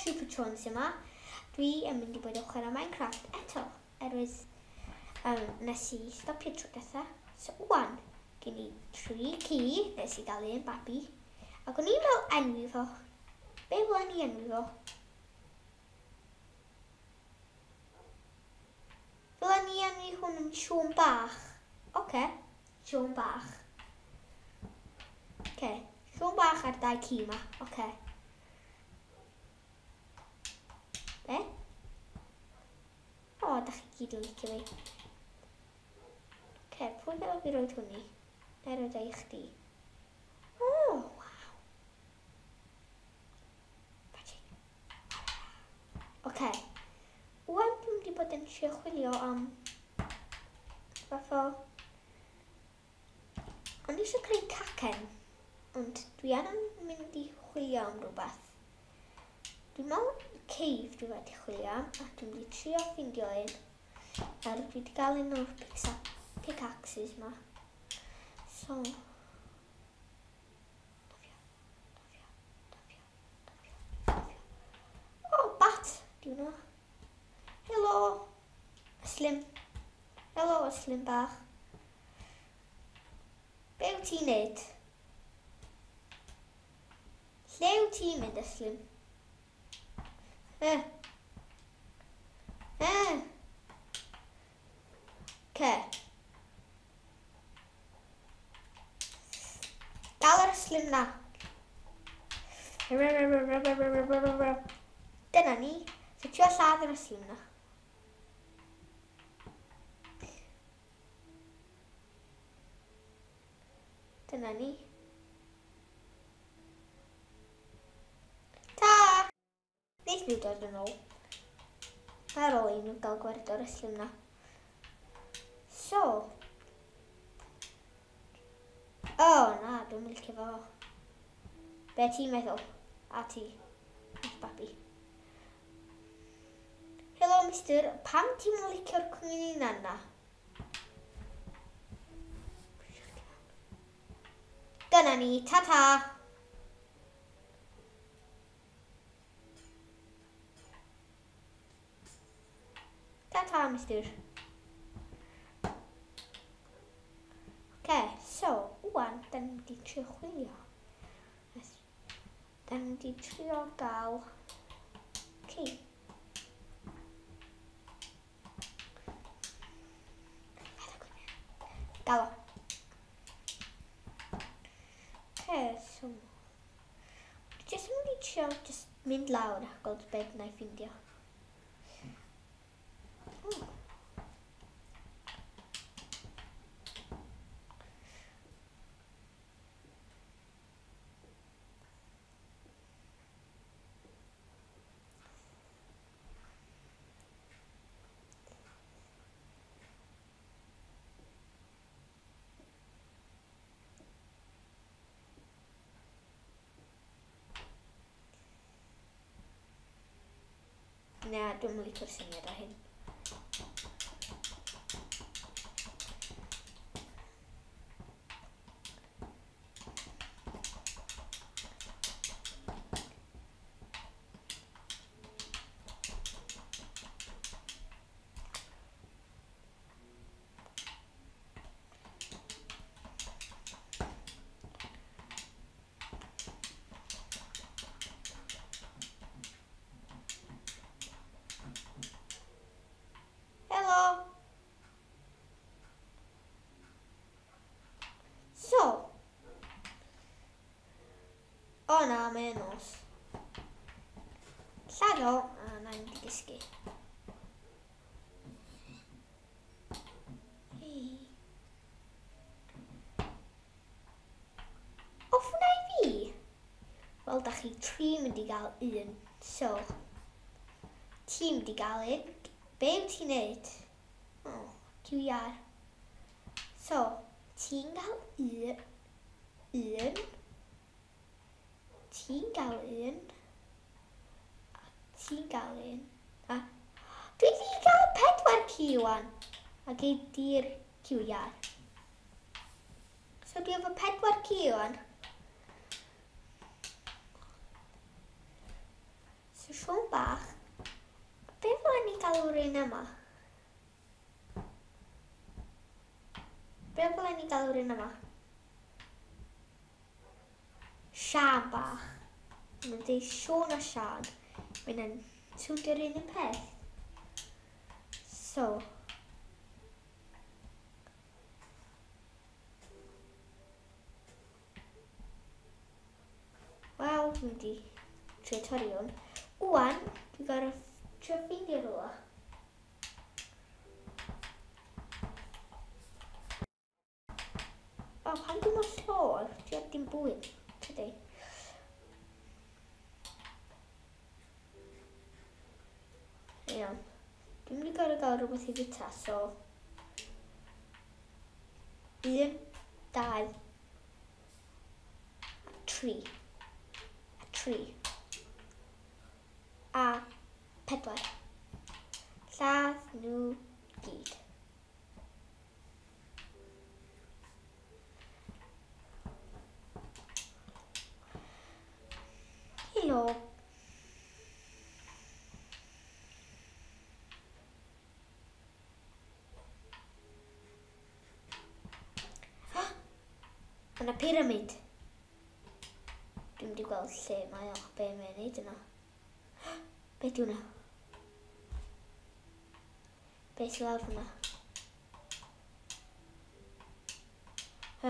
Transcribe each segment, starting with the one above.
Super Trons yma. Dwi yn mynd i bod yn chwarae Minecraft eto, erwydd nes i stopio tro diwetha. So wan, gen i tri ci, nes i gael un babi, ac o'n i'n meddwl enwi fo. Be fydden ni enwi fo? Fydden ni enwi hwn yn Siôn Bach. Oce, okay. Siôn Bach. Oce, okay. Siôn Bach ar dau ci ma. Oce. Okay. Be? O, da chi gyd yn licio fi. Oce, okay, pwy ddylai fi roed hwn i? Na i roed o i chdi. O, oh, waw. Oce. Wan dwi'n mynd i bod yn trio chwilio am fath o... O'n i eisiau creu cacen, ond dwi angen mynd i chwilio am rhywbeth. Dwi'n meddwl cave dwi wedi chwilio am, a dwi'n mynd i trio ffindio un. Er dwi wedi gael un o'r pickaxes ma. So... Nofio, nofio, nofio, nofio, nofio. Oh, bat! Di hwnna. Helo! Slim. Helo, Slim bach. Be wyt ti'n neud? Lle wyt ti'n mynd, Yslim? Eh. Eh. Ce. Dal yr yslim na. Dyna ni. So ti o lladd yr yslim na. Dyna ni. Ta! Neith nhw dod yn ôl. Ar ôl i nhw gael gwared o'r yslim na. So. O, oh, na, dwi'n licio fo. Be ti'n meddwl? A ti? A babi. Helo, mister. Pam ti'n licio'r cwninan na? Dyna ni, ta-ta! Ta-ta, mister. Oce, so, wan, da ni'n mynd i trio chwilio. Da ni'n mynd i trio gael ci. Gael o. Oce, so... Jyst yn mynd i trio just mynd lawr a gweld beth na i ffindio. Na, dwi'n licio'r syniad o hyn. Helo! So. O na, mae'n nos. Lladd o, a na i'n mynd i gysgu. Hei. Off wna i fi? Wel, da chi tri mynd i gael un. So, ti'n mynd i gael un. Be wyt ti'n neud? Oh, QR. So, ti'n gael un. Un. Ti'n gael un. A ti'n gael un. A dwi wedi cael 4 ci wan. A gei di'r QR. So dwi efo 4 ci wan. So Siôn bach, be fydden ni galw'r un yma? Be fydden ni galw'r un yma? Sian bach. Mae'n dweud Siôn a Sian. Mae'n swnio'r un un peth. So, wel, dwi'n mynd i trio torri hwn. Wan, dwi'n gorau trio ffeindio rhywle. O, pan dwi'n mor slor? Dwi heb dim bwyd, tydi? Iawn. Dwi'n mynd i gorau gael rhywbeth i fita, so... 1, 2, 3, 3, a 4. Lladd nhw gyd. Helo. Mae yna pyramid. Dwi'n mynd i gweld lle mae o, be mae'n neud yna. Be di hwnna? Be sy'n lawr fyna? O,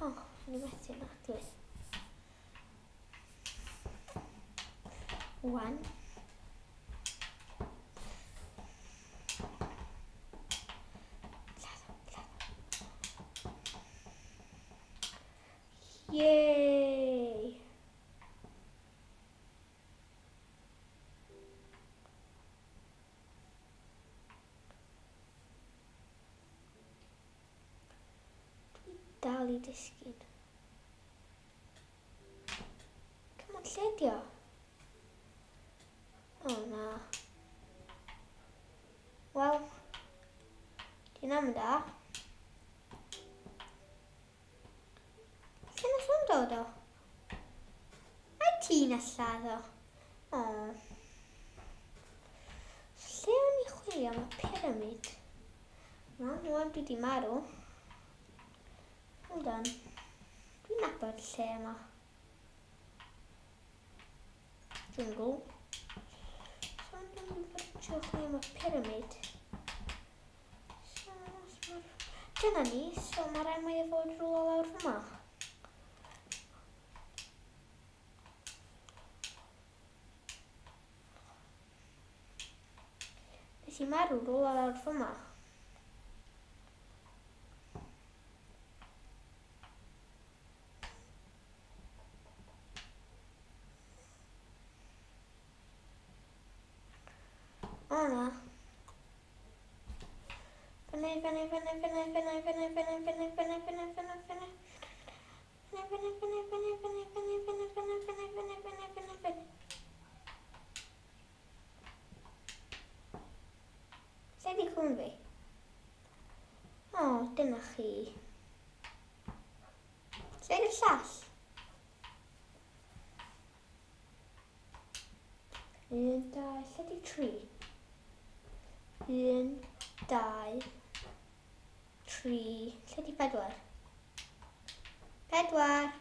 o'n i methu yna, dwi. Wan. Yay! Dwi dal i disgyn. Come on, lle di o? O na. Wel, di hynna'n mynd da. Lle nath hwn dod o? Ai ti na lladd o? O. Lle o'n i chwilio am y pyramid? Na, wan dwi di marw. Hold on. Dwi'n nabod lle yma. Jungle. So, dwi'n mynd i fod yn trio chwilio am y pyramid. So, dyna ni, so mae rhaid mae o fod rhywle lawr fyma. Nes i marw rhywle lawr fyma. O na. Fyny, fyny, fyny, fyny, fyny, fyny, fyny, fyny, fyny, fyny, fyny, fyny. Fyny, fyny, fyny, fyny, fyny, fyny, fyny, fyny, fyny, fyny, fyny, fyny, fyny. Lle di cwn fi? O, dyna chi. Lle di'r llall? 1, 2, lle di 3? 1, 2, 3, lle di 4? 4!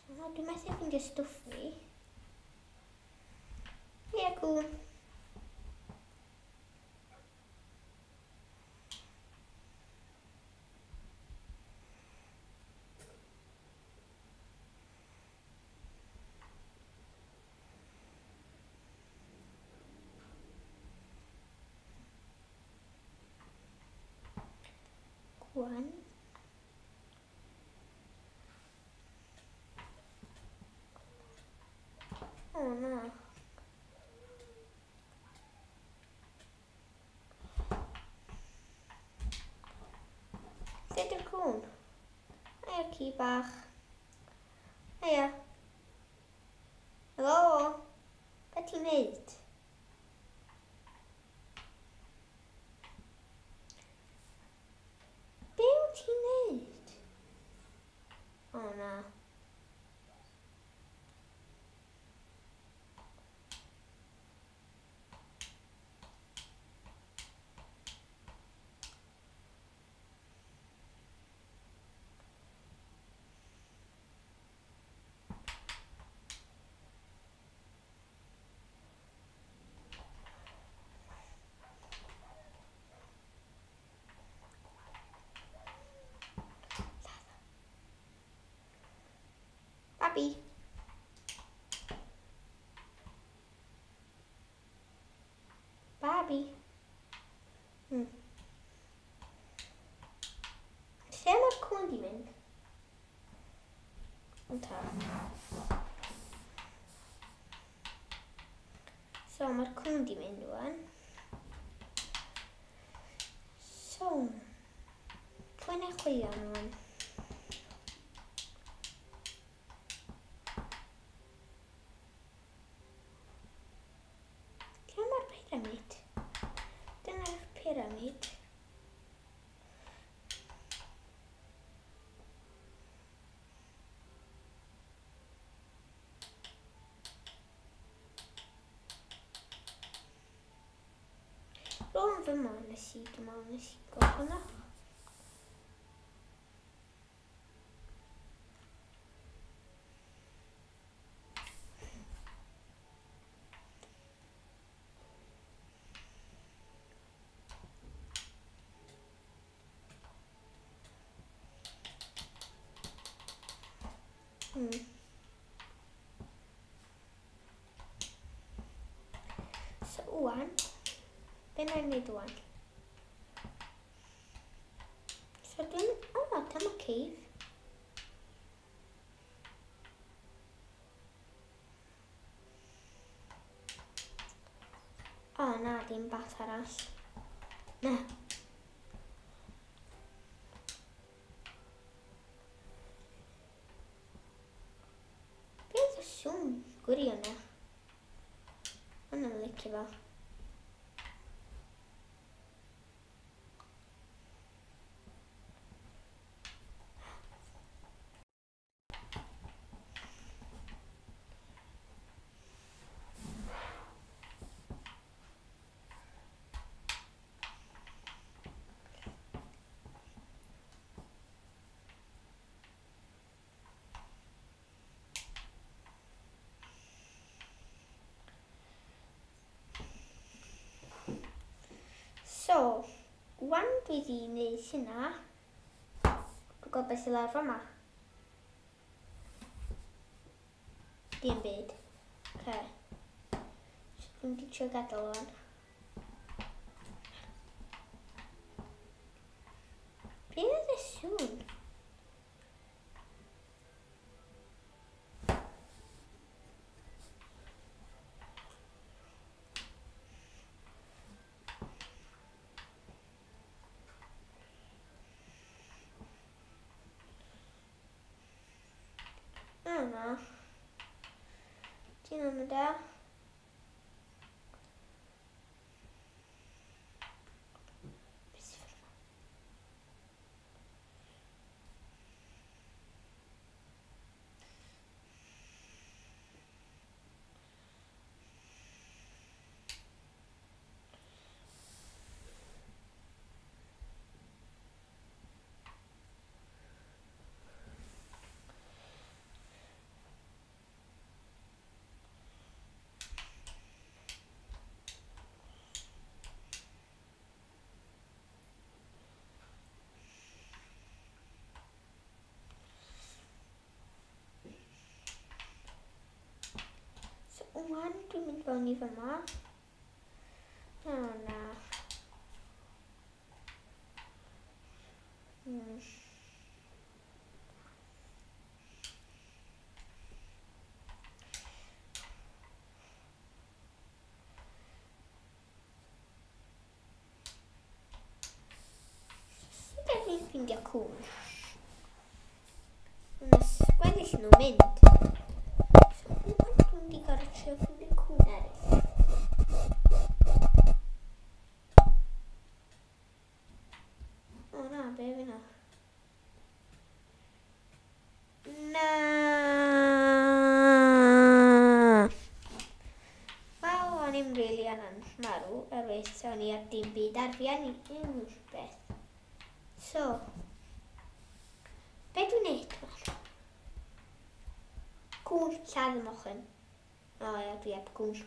So, dwi'n methu ffeindio stwff fi. Ie, cŵn. Gwan. O na. Lle di'r cwn? Haia, ci bach. Haia. Helo? Be ti'n neud? Be wyt ti'n neud? O na. Babi. Babi. Lle mae'r cwn di mynd? Ond ta. So, mae'r cwn di mynd rwan. So, pwy na chwilio am rwan? Lle mae'r pyramid? Dyna'r pyramid. Rôn fy ma nes i, dwi'n meddwl nes i gweld hwnna. So, wan, be na i wneud wan? So, dwi'n... O, oh, dyma cave. O, oh, na, dim bat arall. Na. Beth y sŵn gwirion na? Hwna'n licio fo. So, wan dwi di wneud hynna, dwi'n gwybod beth sy'n lawr fama. Dim byd. Okay. So, dwi'n di trio gadael wan. Be oedd y sŵn? O na. Ti'n mynd da? Beth sy'n fyma? So, wan dwi'n mynd fewn i fyma. O, na. Sut ydw i'n ffindio cwn. Nes gweddill nhw mynd. So, dwi'n mynd i gorau trio ffindio cwn eraill. O na, be fi na? Na! Wel, o'n i'm rili angen marw, oherwydd o'n i ar dim byd ar fi ani unrhyw beth. So, be dwi'n neud rwan? Cwn, lladd y mochyn. O ia, dwi heb cwn.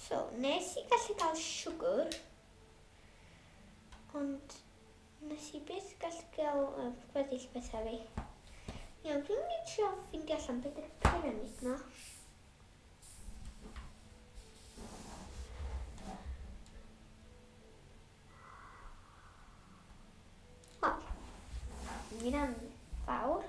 So, nes i gallu gael siwgr, ond nes i byth gallu gael gweddill bethau fi. Iawn, dwi'n mynd i trio ffeindio allan beth yw'r pyramid na. Wel, mi hynna'n fawr.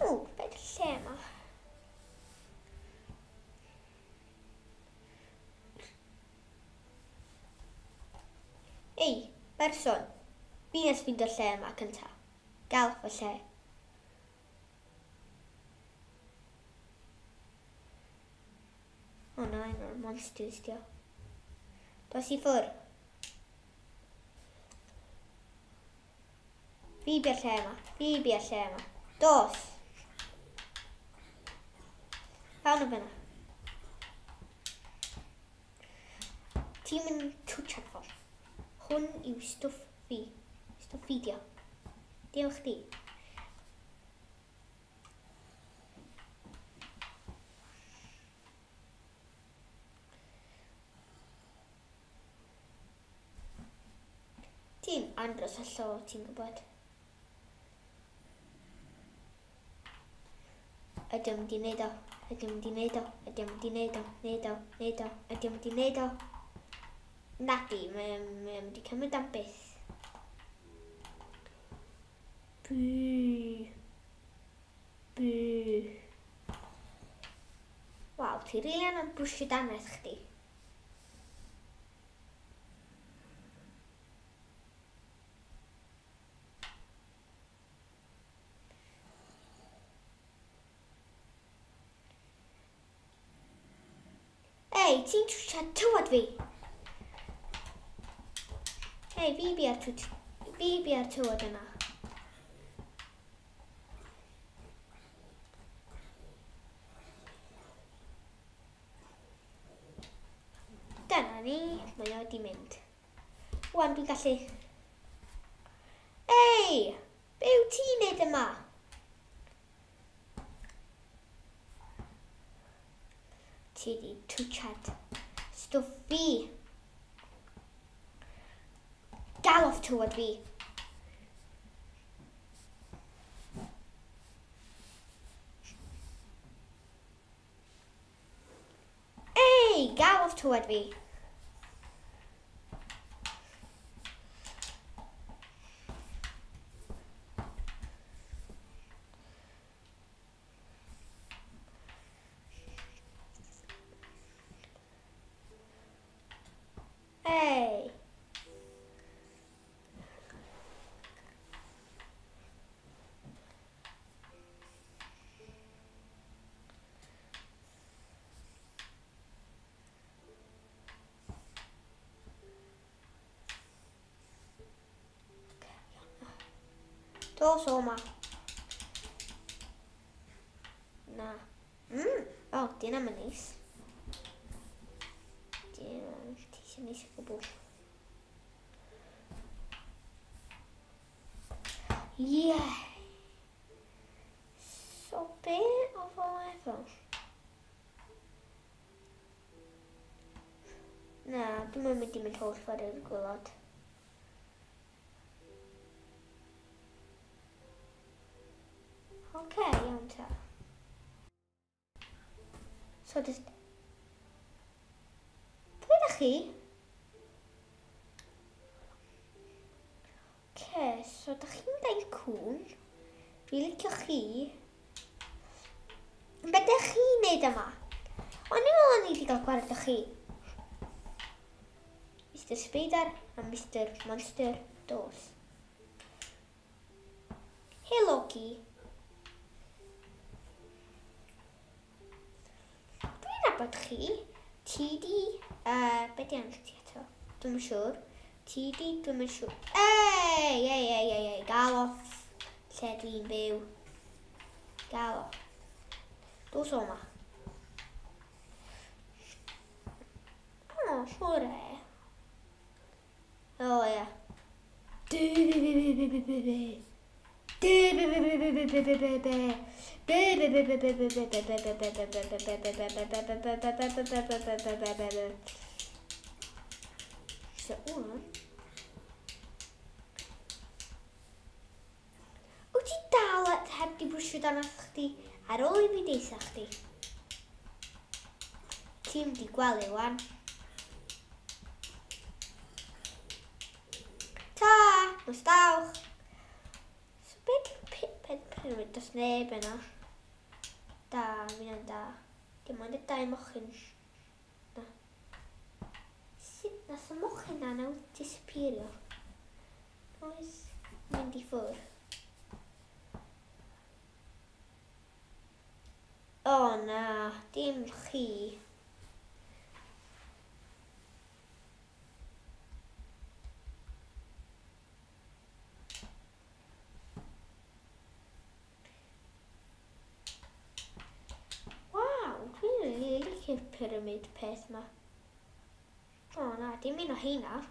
O, beth yw'r lle yma? Ei, berson, fi nes ffeindio'r lle yma cynta. Gael fy lle. O na, un o'r monsters dio. Dos i ffwr. Fi bia'r lle yma. Fi bia'r lle yma. Dos! Fewn o fyna. Ti'n mynd twtsiad fo. Hwn yw stwff fi. Stwff fi dio. Diolch chdi. Ti'n andros o llo, ti'n gwybod. Ydy o'n mynd i wneud o? Ydy o'n mynd i wneud o? Ydy o'n mynd i wneud o? Wneud o? Wneud o? Ydy o'n mynd i wneud o? Nadi, mae o'n mynd i cymryd am byth. Buu. Buu. Waw, ti rili angen brwsio dannedd chdi. Ei, ti'n trwsiad tywod fi? Ei, fi bia'r fi bia'r tywod yna. Dyna ni, mae o wedi mynd. Wan dwi'n gallu... Ei! Be wyt ti'n neud yma? Ti di twtsiad stwff fi. Dal off tywod fi. Ei, gal off tywod fi. Ei. Dos o 'ma. Na. O, di hynna'n mynd neis. Di hynna'n teithio neis o gwbl. Yeah. So be oedd o efo? Na, dwi'm yn mynd i mynd holl ffordd i'r gwaelod. Oce, iawn ta. So, just... Pwy ydych chi? Oce, so ydych chi'n dau cwn. Dwi'n licio chi. Be ydych chi'n neud yma? O'n i'n meddwl o'n i wedi cael gwared o chi. Mr Spider a Mr Monster Dos. Helo ci. Dwi'n nabod chi. Ti di... Be di enw ti eto? Dwi'm yn siŵr. Ti di... Dwi'm yn siŵr. Ei, ei, ei, ei, ei, gael off lle dwi'n byw. Gael off. Dos o ma. O, siŵr e. O, ia. So, wan. Wyt ti dal heb di brwsio dannedd chdi ar ôl i fi deutha chdi? Ti'n mynd i gwely wan. Ta! Nos dawch! So be di'r peth pyramid? Does neb yna. Da, mi yna'n da. Dim ond y dau mochyn. Na. Sut nath y mochyn na nawr disappeario? Oes mynd i ffwrdd. O na, dim chi. Waw, dwi'n rili licio'r pyramid peth ma. O na, dim un o heina.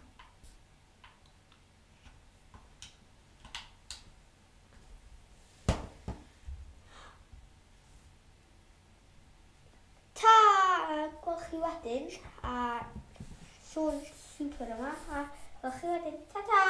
Ta! Gwelch chi wedyn, a sŵn super yma, a gwelch chi wedyn. Ta-ta!